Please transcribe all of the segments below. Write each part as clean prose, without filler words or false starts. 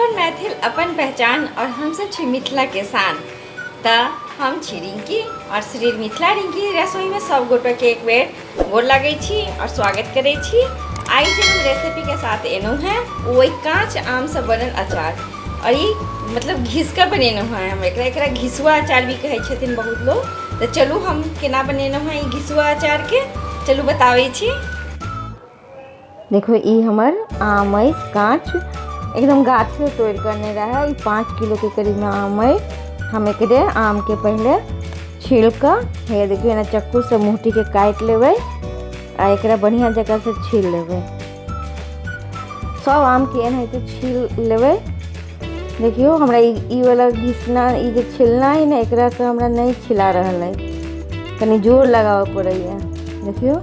अपन मैथिल अपन पहचान और हम सब छी मिथिला के शान। तऽ हम छी रिंकी और श्री मिथिला रिंकी रसोई में सब गोटे के एक बेर गोर लगै छी और स्वागत करै छी। आइ जे हम रेसिपी के साथ एलहुँ हैं वो अइ काँच आम से बनल अचार और ई मतलब घिस कऽ बनेलहुँ हैं हम एकरा एकरा घिसुआ अचार भी कहै छथिन बहुत लोग। तऽ चलू हम केना बनेलहुँ हैं ई घिसुआ अचार के, चलू बताबै छी। देखो ई हमर आम अछि काँच, एकदम गाछ से तोड़ कऽ नहि रहै। ई 5 किलो के करीब में आम अछि। हम एकरे आम के पहले छील कऽ हे देखियौ एना चक्कू से मुँहटी के काटि लेबै आ एकरा बढ़िया जगह से छील लेबै। सब आम के एनाहिते छील लेबै। देखियौ हमरा ई वाला घिसना, ई जे छिलना है ने, एकरा से हमरा नहीं छिला रहल है, कनि जोर लगाबऽ पड़ैया। देखियौ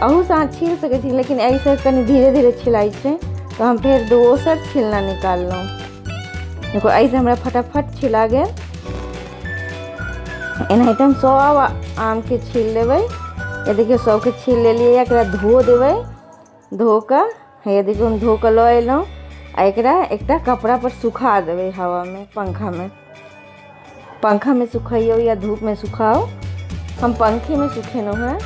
अहूसँ अहाँ छील सकै छी, लेकिन एहिसँ कनि धीरे धीरे छिलाइ छै। तऽ हम फेर दोसर छिलना निकाललहुँ। देखो एहिसँ हमरा फटाफट छिला गेल। एनाहिते हम सब आमके छील लेबै। ये देखियौ सबके छील लेलियै। एकरा धो देबै, धो कऽ हे देखियौ हम धो कऽ लऽ अयलहुँ आ एकरा एकटा कपड़ा पर सुखा देबै हवामे, पंखामे। पंखामे सुखैयौ या धूपमे सुखाउ, हम पंखेमे सुखेलहुँ हेँ।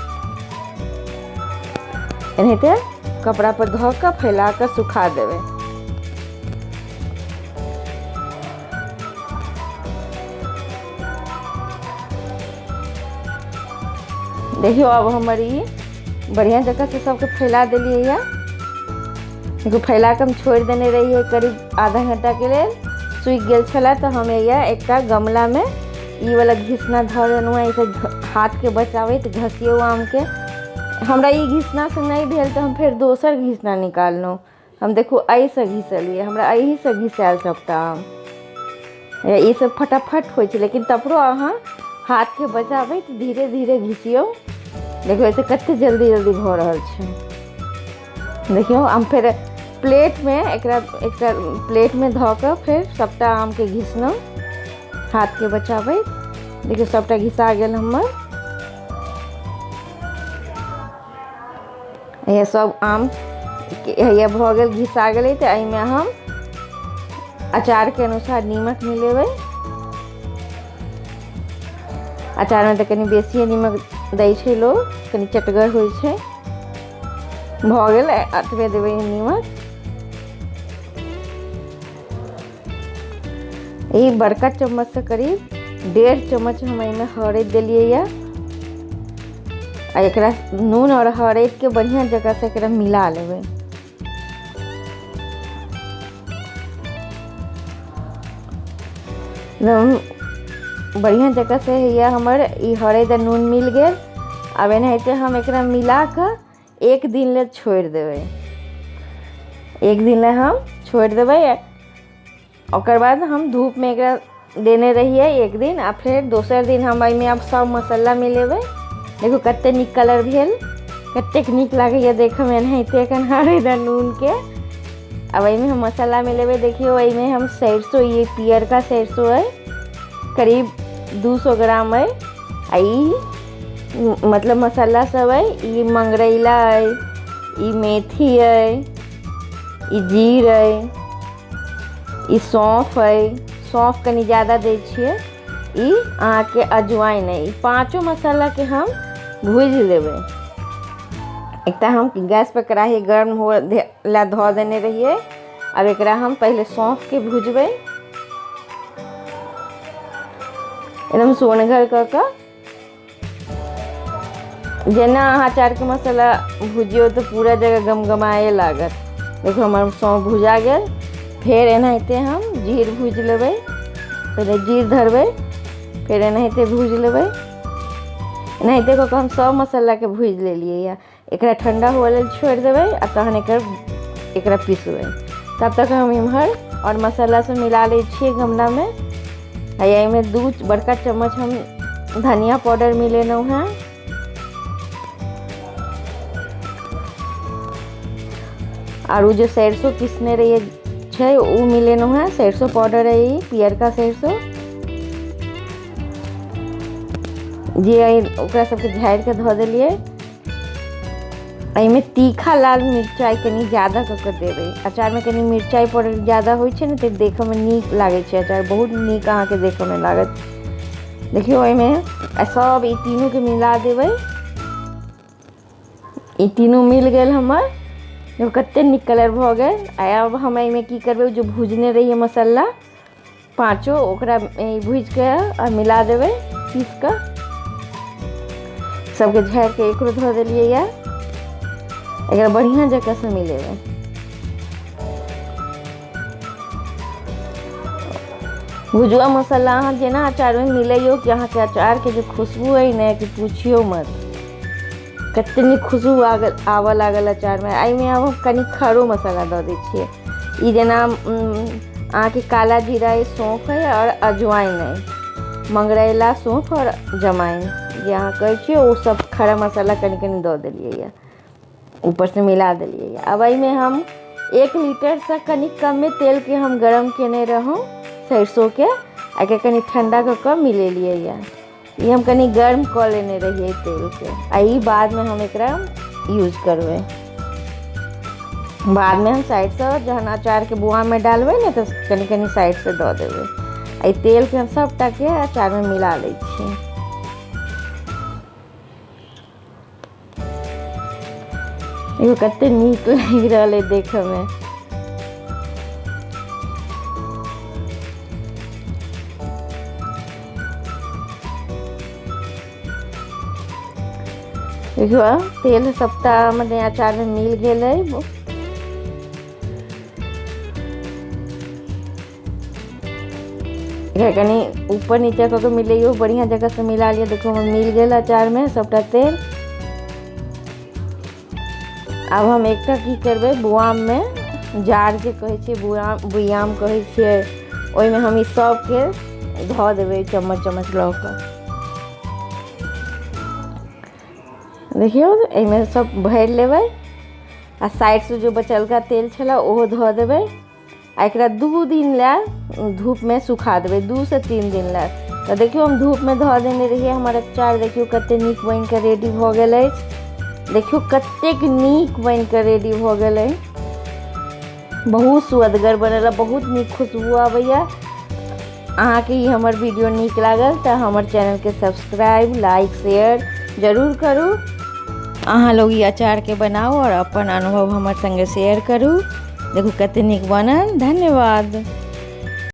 एनाहिते कपड़ा पर धऽ कऽ फैला कऽ सुखा देबै। देखियौ अब हमर ई बढ़िया जगह से सबके फैला देलियै या। देखियौ फैला कऽ हम छोड़ि देने रहियै करीब आधा घंटा के लेल, सूखि गेल छलै। तऽ हम हैया एकटा गमलामे ई वाला घिसना धऽ देलहुँ हेँ, एहिसँ हाथके बचाबैत घसियौ आमके। हमरा ई घिसनासँ नहि भेल तऽ हम फेर दोसर घिसना निकाललहुँ। हम देखू एहिसँ घिसलियै, हमरा एहिसँ घिसायल सभटा आम। ई सब फटाफट होइ छै, लेकिन तपरो अहाँ हाथके बचाबैत धीरे धीरे घिसियौ। देखियौ एहिसँ कते जल्दी जल्दी भऽ रहल छै। देखियौ हम फेर प्लेटमे एकरा एकटा प्लेटमे धऽ कऽ फेर सभटा आमके घिसलहुँ हाथके बचाबैत। देखियौ सभटा घिसा गेल हमर। इएह सब आम हैया भऽ गेल, घिसा गेलै। तऽ एहिमे हम अचारके अनुसार नीमक मिलेबै। अचारमे तऽ कनि बेसिए नीमक दै छै लोक, कनि चटगर होइ छै। भऽ गेल, एतबे देबै नीमक। ई बड़का चम्मचसँ करीब 1.5 चम्मच हम एहिमे हरदि देलियै यऽ। आ एकरा नून आओर हरदिके बढ़िआँ जकाँसँ एकरा मिला लेबै। एकदम बढ़िआँ जकाँसँ हैया हमर ई हरदि आ नून मिल गेल। आब एनाहिते हम एकरा मिला कऽ एक दिन ले छोड़ि देबै। एक दिन ले हम छोड़ि देबै। ओकर बाद हम धूपमे एकरा देने रहियै एक दिन आ फेर दोसर दिन हम एहिमे आब सब मसाला मिलेबै। देखू कते नीक कलर भेल, कतेक नीक लागैए देखैमे एनाहिते एखन हरदि आ नूनके। आब एहिमे हम मसाला मिलेबै। देखियौ एहिमे हम सरिसो, ई पियरका सरिसो अइ, करीब 200 ग्राम अइ। आ ई मतलब मसाला सब अइ, ई मंगरैला अइ, ई मेथी अइ, ई जीर अइ, ई सौंफ अइ, सौंफ कनि ज्यादा दै छियै, ई अहाँके अजवाइन अइ। ई पाँचो मसालाके हम भूजि लेबै। एकटा हम गैस पर कढ़ाई गर्म हो ला धऽ देने रहियै। आब एकरा हम पहिले सौंफके भुजबै, एकदम सोनगर कऽ कऽ। जेना अहाँ अचारके मसाला भुजियौ तऽ पूरा जगह गमगमाए लागत। देखो हमर सौंफ भुजा गेल। फेर एनाहिते हम जीर भुजि लेबै। पहिले जीर धरबै, फेर एनाहिते भुजि लेबै। एनाहिते कऽ कऽ हम सब मसालाके भुजि लेलियै यऽ। एकरा ठंडा हुअ लेल छोड़ि देबै आ तहन एकरा पिसबै। तब तक हम इम्हर आओर मसाला सब मिला लै छियै गमलामे। आ एहिमे 2 बड़का चम्मच हम धनिया पाउडर मिलेलहुँ हेँ। आर ओ जे सरिसो पिसने रहियै छै ओ मिलेलहुँ हेँ। सरिसो पाउडर है ई, पियरका सरिसो जे अइ, ओकरा सबके झाड़ि कऽ धऽ देलियै। एहिमे तीखा लाल मिरचाइ कनि ज्यादा कऽ कऽ देबै। अचारमे कनि मिरचाइ पड़ल ज्यादा होइ छै ने तऽ देखैमे नीक लागै छै। अचार बहुत नीक अहाँके देखैमे लागत। देखियौ एहिमे सब ई तीनूके मिला देबै। ई तीनू मिल गेल हमर, देखियौ कते नीक कलर भऽ गेल। आ आब हम एहिमे की करबै, जे भुजने रहियै मसाला पाँचो, ओकरा भुजिके आ मिला देबै पीस कऽ। सबके झाड़िके एकरो धऽ देलियै यऽ। एकरा बढ़िआँ जकाँसँ मिलेबै। भुजुआ मसाला अहाँ जेना अचारमे मिलैयौ कि अहाँके अचारके जे खुशबू अइ ने कि पूछियौ मत, कते नीक खुशबू आबऽ लागल अचारमे। एहिमे आब हम कनि खरो मसाला दऽ दै छियै। ई जेना अहाँके काला जीरा अइ, सौंफ अइ आओर अजवाइन अइ, मंगरैला, सौंफ आओर जमाइन जे अहाँ कहै छियै, ओ सब खड़ा मसाला कनि कनि दऽ देलियै यऽ, ऊपरसँ मिला देलियै यऽ। आब एहिमे हम 1 लीटरसँ कनि कमे तेलके हम गरम केने रहौं सरिसोके, एहिके कनि ठण्डा कऽ कऽ मिलेलियै यऽ। ई हम कनि गर्म कऽ लेने रहियै तेलके, आ ई बादमे हम एकरा यूज करबै। बादमे हम साइडसँ जहन अचारके बुआमे डालबै ने तऽ कनि कनि साइडसँ दऽ देबै। एहि तेलके हम सभटाके अचारमे मिला लै छियै। देखियौ कते नीक लागि रहल अइ देखैमे। देखियौ तेल सबटा मने अचारमे मिल गेल अइ। एकरा कनि ऊपर नीचा कऽ के मिलैयौ, बढ़िआँ जगहसँ मिला लिअ। देखियौ हमर मिल गेल अचारमे सबटा तेल। आब हम एकटा की करबै, बुआममे जार जे कहै छियै, बुआम कहै छियै, ओहिमे हम ई सबके धऽ देबै चम्मच चम्मच लऽ कऽ। देखियौ एहिमे सब भरि लेबै आ साइडसँ जे बचलका तेल छलै ओहो धऽ देबै। आ एकरा 2 दिन लए धूपमे सुखा देबै, 2 से 3 दिन लए। तऽ देखियौ हम धूपमे धऽ देने रहियै, हमर अचार देखियौ कते नीक बनिकऽ रेडी भऽ गेल अछि। देखियौ कतेक नीक बनिकऽ रेडी भऽ गेलै, बहुत सुअदगर बनल, बहुत नीक खुशबू आबैया। अहाँके ई हमर वीडियो नीक लागल तऽ हमर चैनलके सब्सक्राइब, लाइक, शेयर जरूर करू। अहाँ लोग ई अचारके बनाउ आओर अपन अनुभव हमर संगे शेयर करू। देखू कते नीक बनल। धन्यवाद।